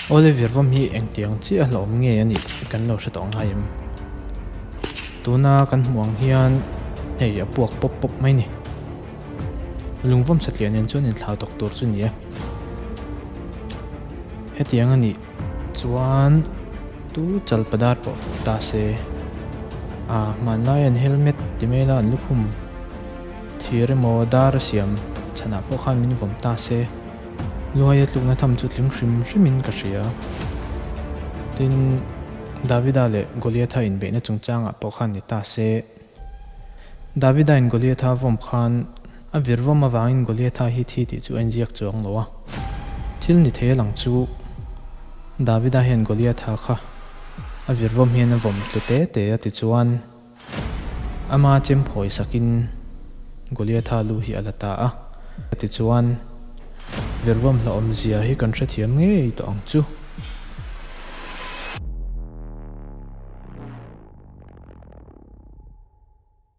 Awle virvawm hi engtiang chiah a hlauhawm nge a nih kan lo hre tawh ngai em? Tuna kan hmuh ang hian hei a puak pawp pawp mai ni. Lungvawm satliah nen chuan inthlau tawk tur chu ni e. Hetiang a nih chuan tu chal padar pawh fuh ta se. A hmanlai an helmet ti mai la an lukhum thir emaw dar a siam chhanah pawh khan min vawm ta se. Luaia tlukna tham chu tling hrim hrimin ka hria. Tin, Davida leh Goliatha inbeihna chungchangah pawh khan ni ta se. Davidain Goliatha vawm khan a vir vawm avangin Goliatha hi thi tih chu a inziak chuang lo a. Thil ni thei a lang chu Davida hian Goliatha kha a vir vawm hian a vawm tlu te te a ti chuan ama chem phawi sakin Goliatha lu hi a la ta a. Tichuan, virvawm hlauhawmzia hi kan hrethiam ngei tawh ang chu.